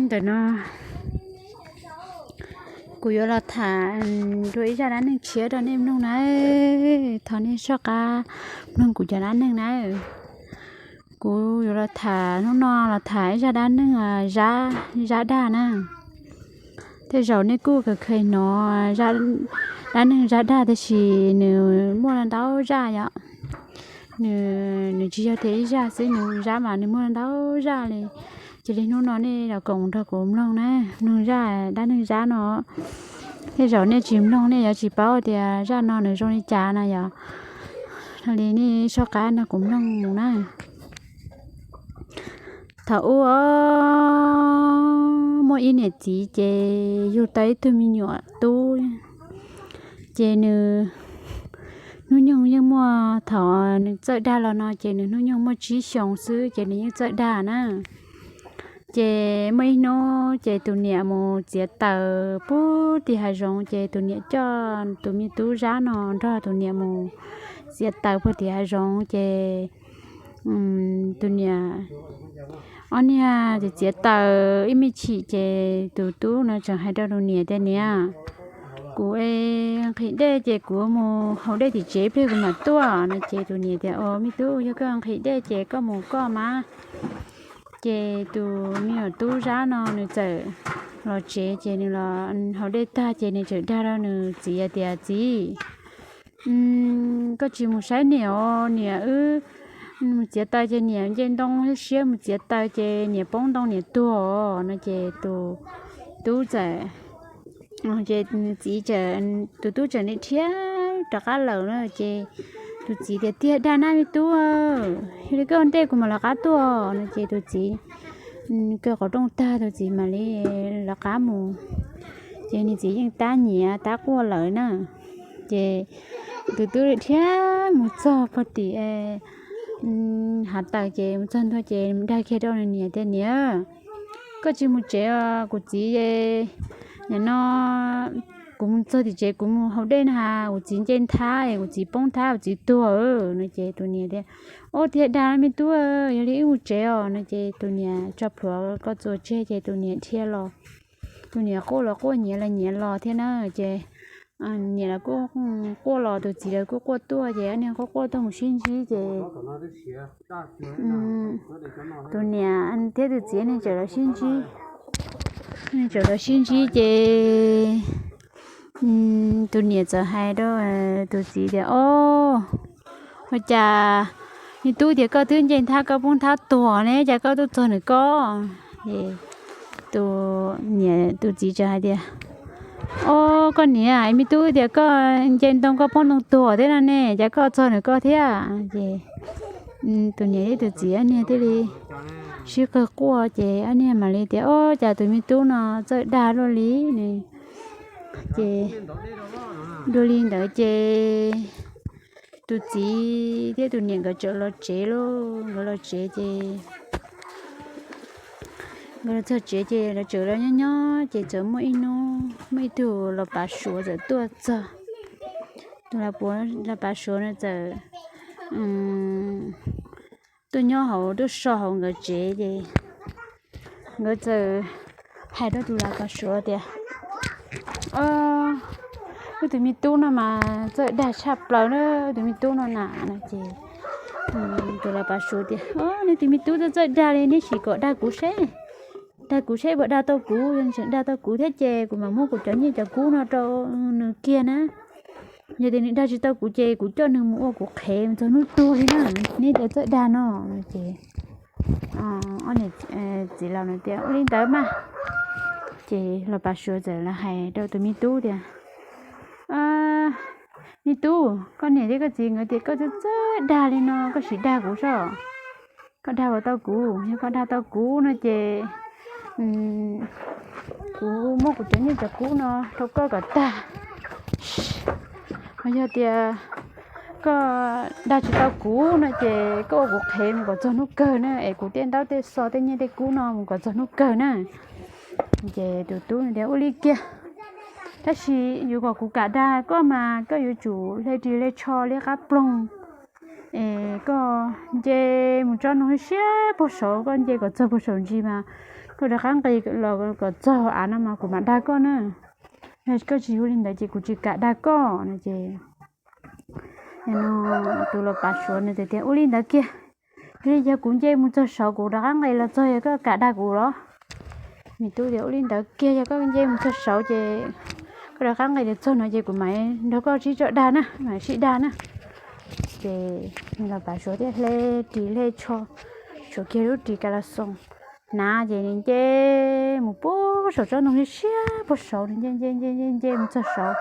Ntawm no kuv yuav los tham dua ib zaj dab neeg tshiab rau nej mloog na. Thov nej soj qab mloog kuv cov dab neeg na. Kuv yuav los tham, hnub no los tham ib zaj dab neeg zab, zab dag na. Tej zaum nej kuj kheev hnov dab neeg zab dag, tab sis nws muaj ntau zaj yom. Nws, nws tsis yog tias ib zaj xwb, nws zab mas nws muaj ntau zaj li. Cia li hnub no nej los koom nrog kuv mloog na, mloog zaj dab neeg zab no. Tej zaum nej tsis mloog nej yuav tsis paub tias zaj no nws zoo li cas na yom. Li nej soj qab nrog kuv mloog mus na. Thaum ub muaj ib niam txiv ces yug tau ib tug me nyuam tub, ces nws hnub nyoog yeej muaj, thaum nws txawj dag los no ces nws hnub nyoog muaj tsib xyoos xwb ces nws yeej txawj dag na. Ces muaj ib hnub ces tus niam mus txiav taws puag tim hav zoov, ces tus niam coj tus me tub zab no nrog tus niam mus txiav taws puag tim hav zoov. Ces tus niam, ob niag txiav taws ib me chim ces tus tub no tseem hais rau tus niam tias, Niam, kuv nqhis dej ces kuv mus haus dej tim tsev ib pliag kuv mam tuaj no. Ces tus niam tias, Au me tub, yog koj nqhis dej ces koj mus koj mas. Ces tus me nyuam tub zab no nws txawm los tsev, ces nws los haus dej tag ces nws txawm dag rau nws txiv tias, Txiv, koj tsis mus saib niam os, niam wb mus txiav taws ces niam nce ntoo siab, mus txiav taws ces niam poob ntoo niam tuag os no. Ces tus tub txawm, ces txiv, tus tub txawm dhia rov qab lawm na. Ces tus txiv tias, Tiag dag na me tub, yog li koj ua ntej kuv mam lawv qab tuaj no. Ces tus txiv kaw qhov rooj tag tus txiv mam li lawv qab mus. Ces nws txiv yeej tab nyiav tab quaj lawm na. Ces tus tub dhia mus txog puag tim hav taws ces mus txog ntua ces dag kiag rau nws niam tias, Niam, koj tsis mus tsev os, kuv txiv, nim no kuv mus txog tim tsev kuv mus haus dej na has kuv txiv nce nthab es kuv txiv poob nthab kuv txiv tuag no. Ces tus niam tias, Au tiag dag me tub, yog li wb mus tsev os no. Ces tus niam tso plhuav koj txuas tseg ces tus niam dhia los. Tus niam quaj los quaj, nyiav los nyiav los thiab na. Ces niam los kuj quaj los, tus txiv los kuj quaj tuaj, ces ob niag quaj quaj tuaj mus sib ntsib ces tus niam thiab tus txiv ne txawm los sib ntsib, ne txawm los sib ntsib ces tus niam txawm hais rau tus txiv tias, Au, ua cas me tub tias koj twb nce nthab koj poob nthab tuag ne, cas koj tuaj txog nws koj? Tus niam, tus txiv txawm hais tias, Au, koj niam, me tub tias koj nce ntoo koj poob ntoo tuag thiab no ne, cas koj txog nws koj thiab? Ces tus niam thiab tus txiv ob niag thiaj li sib qawg quaj, ces ob niag mam li tias, Au, cas tus me tub no txawj dag luaj li ne. Ces dua li ntawd ces tus txiv thiab tus niam nkawd txawm los tsev lauj. Nkawd los tsev ces nkawd los txog tsev ces lawv txawm los nyob nyob ces txawm muaj ib hnub muaj ib tug los pav suav txawm tuaj txog. Tus los pav suav no txawm tuaj nyob hauv, tuaj so hauv nkawd tsev ces nkawd txawm hais rau tus los pav suav tias, Wb tus me tub no mas txawj dag tshaj plaws na, tus me tub no na. Ces tus los pav suav tias, Neb tus me tub txawj txawj dag li, neb sim kom dag kuv seb, dag kuv seb puas dag tau kuv. Yog nws tseem dag tau kuv thiab ces kuv mam muab kuv cov nyiaj cov kub no rau nws kiag na. Yog tias nws dag tsis tau kuv ces kuv coj nws mus ua kuv qhev mus txog hnub tuag li na. Neb cov txawj dag no. Ces txiv laus no tias, Ua li ntawd mas. Ces los pav suav txawm los hais rau tus me tub tias, Me tub, koj niam thiab koj txiv nkawd tias koj txawj txawj dag li no, koj sim dag kuv soj. Koj dag puas tau kuv? Yog koj dag tau kuv no ces kuv muab kuv cov nyiaj cov kub no rau koj kom tag. Ho yog tias koj dag tsis tau kuv no ces koj ua kuv qhev mus kom txog hnub kawg na, es kuv tej ntaub tej xov tej nyiaj tej kub no mus kom txog hnub kawg na. Ces tus tub tias, Ua li kiag, tab sis yuav kom kuv kam dag koj mas koj yuav tsum hle ris hle tsho liab qab ploog. Es koj nce mus tsob ntoo siab puag saud, koj nce kom txog puag saum ntsis mas koj rov qab nqis los kom txog av no mas kuv mam dag koj na. Yog koj tsis ua li ntawd ces kuv tsis kam dag koj no ces no tus los pav suav nws tias ua li ntawd kiag, yog li yog kuv nce mus txog saud kuv rov qab nqis los txog yog koj kam dag kuv los? Me tub tias ua li ntawd kiag, yog koj nce mus txog saud ces koj rov qab nqis los txog no ces kuv mam nrog koj sib tso dag na, mam sib dag na. Ces los pav suav thiaj hle ris hle tsho, suav kiag lub ris ka la xoo hnav ces nws nce mus puag saum tsob ntoo siab puag saud, nws nce nce nce nce nce mus txog saud,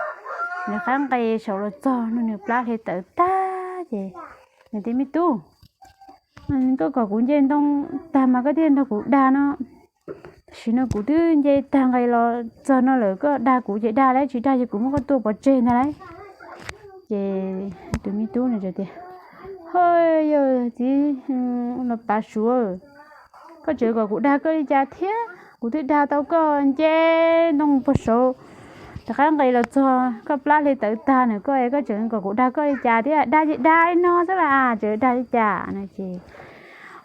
nws rov qab nqis saud los txog no nws plab hle tawv tag ces nws tias me tub, koj kom kuv nce ntoo tag mas koj thiaj nrog kuv dag no. Tam sim no kuv twb nce tag nqis los txog no lawm, koj dag kuv ces dag lauj, tsis dag ces kuv muab koj tua pov tseg ntag lauj. Ces tus me tub no tias ho, yog txiv los pav suav, koj tseem kom kuv dag koj li cas thiab? Kuv twb dag tau koj nce ntoo puag saud rov qab nqis los txog koj plab hle tawv tag no koj, koj tseem kom kuv dag koj li cas thiab? Dag ces dag li no xwb las, tseem dag li cas no ces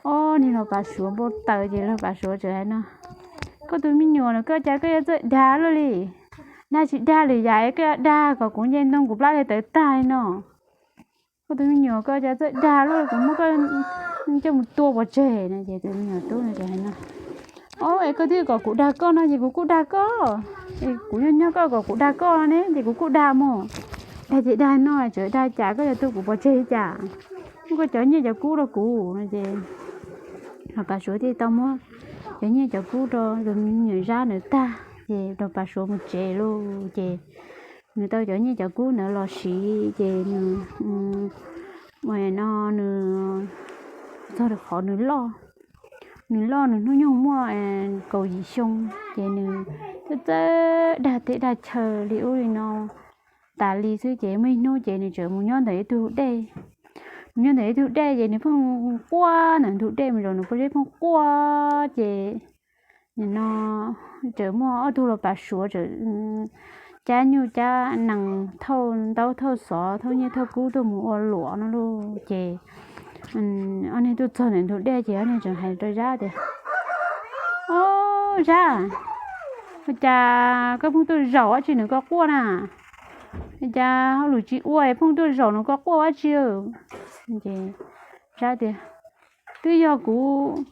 ob niag los pav suav npau taws ces los pav suav tseem hais no, koj tus me nyuam no koj cas koj yuav txawj dag luaj li, dag tsis dag lwm yam koj yuav dag kom kuv nce ntoo kuv plab hle tawv tag li no. Koj tus me nyuam koj cas txawj dag luaj, kuv muab koj coj mus tua pov tseg no ces tus me nyuam tub no tseem hais no, o, es koj twb kom kuv dag koj no ces kuv kuj dag koj, kuv nyob nyob koj kom kuv dag koj ne ces kuv kuj dag mus. Dag ces dag no, tseem dag cas koj yuav tua kuv pov tseg li cas? Muab koj cov nyiaj cov kub rau kuv no ces los pav suav thiaj tau muab cov nyiaj cov kub rau tus me nyuam Zab ntawd tag ces los pav suav mus tsev lauj. Ces nws tau cov nyiaj cov kub ntawd los siv ces nws no nws txog rau qhov nws loj, nws loj nws hnub nyoog muaj kaum yim xyoo ces nws txawj txawj dag teb dag chaw li ub li no tas li xwb ces muaj ib hnub ces nws tseem mus nyob ntawm ib tug dej. Mus nyob ntawm ib tug dej ces nws pheej quaj ntawm ntug dej mus zaum nws pob zeb pheej quaj ces nim no tseem muaj ob tug los pav suav tseem cab nyuj cab nees thauj ntaub thauj xov thauj nyiaj thauj kub tuaj mus ua luam no lauj. Ces ob niag tuaj txog ntawm ntug dej ces ob niag tseem hais rau Zab tias, o, Zab, ua cas koj pheej tuaj zaum dab tsi nws koj quaj na? Ua cas hauj lwm tsis ua es pheej tuaj zaum nws koj quaj dab tsi? Ces Zab tias, twb yog kuv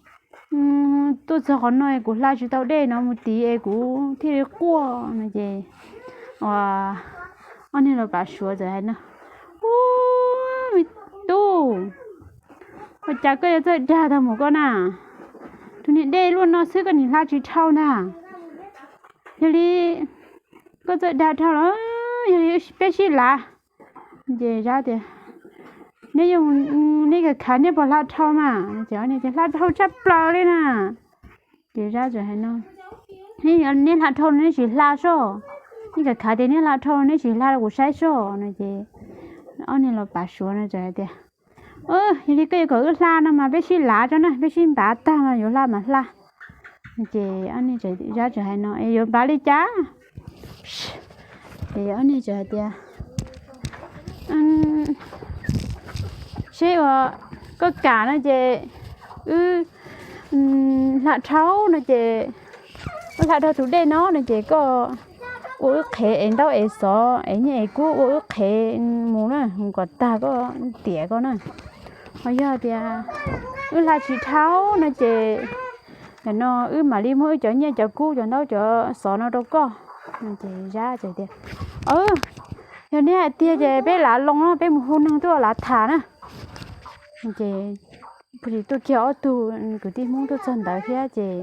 tuaj txog qhov no es kuv hla tsis tau dej no mus tid es kuv thiaj li quaj no ces ob niag los pav suav txawm hais no, u, me tub, ua cas koj yuav txawj dag tag mus koj na? Tus niag dej luaj no xwb koj nim hla tsis dhau ntag. Yog li koj txawj dag dhau los yog li peb sib lav. Ces Zab tias, neb yeej, neb khav khav neb puas hla dhau mas? Ces hla dhau tshaj plaws li na. Ces Zab txawm hais no, neb hla dhau no neb sim hla soj, neb khav khav tias neb hla dhau no neb sim hla rau kuv saib soj no ces ob niag los pav suav no txawm hais tias, yog li koj yuav kom wb hla no mas peb sib lav tso na, peb sib npav tag mas yuav hla mas hla. Ces Zab txawm hais no, es yuav npav li cas? Ces ob niag txawm hais tias, seb uas koj kam no ces wb hla dhau no ces, wb hla dhau tus dej no no ces koj ua wb qhev es ntaub es xov es nyiaj es kub ua wb qhev mus na, mus kom tag koj tiam koj na. Ho yog tias wb hla tsis dhau no ces nim no wb mam li muab wb cov nyiaj cov kub cov ntaub cov xov no rau koj. Ces Zab txawm tias, yog neb hais tiag ces peb lav loo no peb mus hu neeg tuaj lav tham na. Ces puag tsis tuaj kiag ob tug kwv tij Hmoob tuaj txog ntawd thiab ces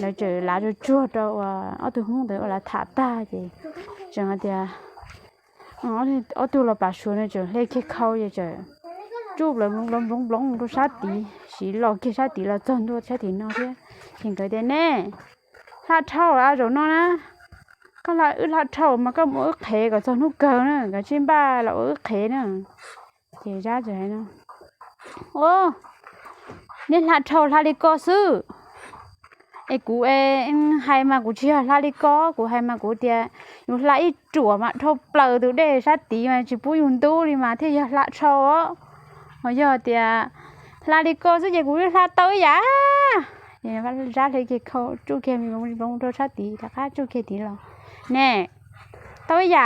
lawv tseem lav tsuag tsuag rau uas ob tug Hmoob ntawd ua lav tham tag ces tseem hais tias, ob tug los pav suav no tseem hle kiag khau ces tseem tsuj plaws nploov nploov nploov rau sab tid, siv los kiag sab tid los txog ntua sab tim no thiab. Ces nkawd tias, neb hla dhau los zaum no na, koj hla wb hla dhau mas koj mus ua wb qhev kom txog hnub kawg na, kav tsij npaj los ua wb qhev na. Ces Zab txawm hais no, o, neb hla dhau hla li ko xwb, es kuv hais mas kuv tsis yog hla li ko, kuv hais mas kuv tias yus hla ib ruam mas dhau plaws tus dej sab tid mas tsis pub yus ntub li mas thiaj yog hla dhau os. Ho yog tias hla li ko xwb ces kuv hla tau ib yam. Zab hle kiag khau tsuj kiag me nploov rau sab tid rov qab tsuj kiag tid los ne, tau ib yam.